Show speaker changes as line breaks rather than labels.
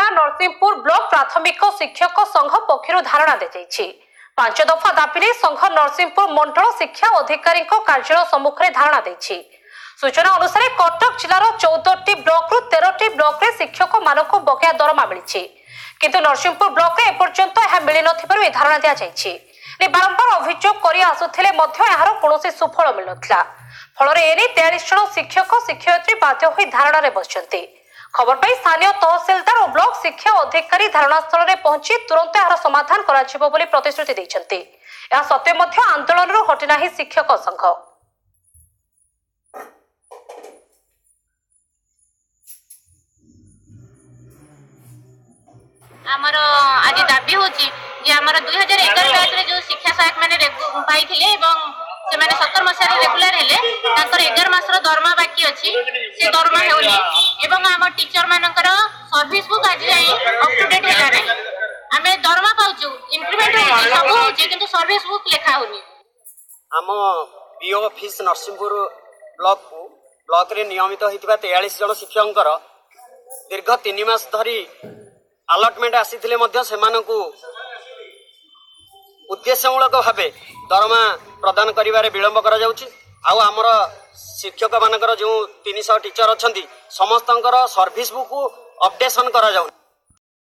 ଜିଲ୍ଲା ନରସିଂହପୁର ବ୍ଲକ ପ୍ରାଥମିକ ଶିକ୍ଷକ ସଂଘ ପକ୍ଷରୁ ଧାରଣା ଦିଆଯାଇଛି। 5 ଦଫା ଦାବି ନେଇ ସଂଘ ନରସିଂହପୁର ମଣ୍ଡଳ ଶିକ୍ଷା ଅଧିକାରୀଙ୍କ କାର୍ଯ୍ୟାଳୟ ସମ୍ମୁଖରେ ଧାରଣା ଦେଇଛି। ସୂଚନା ଅନୁସାରେ କଟକ ଜିଲ୍ଲାର 14ଟି ବ୍ଲକରୁ 13ଟି ବ୍ଲକରେ ଶିକ୍ଷକମାନଙ୍କୁ ବକେୟା ଦରମା ମିଳିଛି, କିନ୍ତୁ ନରସିଂହପୁର ବ୍ଲକରେ ଏପର୍ଯ୍ୟନ୍ତ ଏହା ମିଳିନଥିବାରୁ ଏହି ଧାରଣା ଦିଆଯାଇଛି। ବାରମ୍ବାର ଅଭିଯୋଗ କରି ଆସୁଥିଲେ ମଧ୍ୟ ଏହାର କୌଣସି ସୁଫଳ ମିଳିନଥିଲା। ଫଳରେ ଏନେଇ 43 ଜଣ ଶିକ୍ଷକ ଶିକ୍ଷୟିତ୍ରୀ ବାଧ୍ୟ ହୋଇ ଧାରଣାରେ ବସିଛନ୍ତି। ଖବର ପାଇ ସ୍ଥାନୀୟ ତହସିଲଦାର ଓ ବ୍ଲକ ଶିକ୍ଷା ଅଧିକାରୀ ଧାରଣାସ୍ଥଳରେ ପହଞ୍ଚି ତୁରନ୍ତ ଏହାର ସମାଧାନ କରାଯିବ ବୋଲି ପ୍ରତିଶ୍ରୁତି ଦେଇଛନ୍ତି। ଏହା ସତ୍ତ୍ୱେ ମଧ୍ୟ ଆନ୍ଦୋଳନରୁ ହଟିନାହିଁ ଶିକ୍ଷକ ସଂଘ।
ଆମର ଆଜି ଦାବି ହେଉଛି ଯେ ଆମର 2011 ବ୍ୟାଚରେ ଯେଉଁ ଶିକ୍ଷା ସହାୟକ ମାନେ ପାଇଥିଲେ ଏବଂ ସେମାନେ 17 ମସିହାରେ ରେଗୁଲାର ହେଲେ, ତାଙ୍କର 11 ମାସର ଦରମା ବାକି ଅଛି, ସେ ଦରମା ହେଉନି। ଏବଂ ଆମ ଟିଚର ମାନଙ୍କର ସର୍ଭିସ ବୁକ୍ ଆଜି ଯାଏଁ ଅପ୍ ଟୁ ଡେଟ୍ ହେଲା ନାହିଁ। ଆମେ ଦରମା ପାଉଛୁ, ଇନକ୍ରିମେଣ୍ଟ ହେଉଛି, ସବୁ ହେଉଛି, କିନ୍ତୁ ସର୍ଭିସ ବୁକ୍ ଲେଖା ହଉନି।
ଆମ ବିଓ ଅଫିସ ନରସିଂହପୁର ବ୍ଲକକୁ ବ୍ଲକରେ ନିୟମିତ ହୋଇଥିବା 43 ଜଣ ଶିକ୍ଷକଙ୍କର ଦୀର୍ଘ 3 ମାସ ଧରି ଆଲଟମେଣ୍ଟ ଆସିଥିଲେ ମଧ୍ୟ ସେମାନଙ୍କୁ ଉଦ୍ଦେଶ୍ୟମୂଳକ ଭାବେ ଦରମା ପ୍ରଦାନ କରିବାରେ ବିଳମ୍ବ କରାଯାଉଛି। ଆଉ ଆମର ଶିକ୍ଷକମାନଙ୍କର ଯେଉଁ 300 ଟିଚର ଅଛନ୍ତି, ସମସ୍ତଙ୍କର ସର୍ଭିସ ବୁକ୍ ଅପଡେସନ କରାଯାଉନି।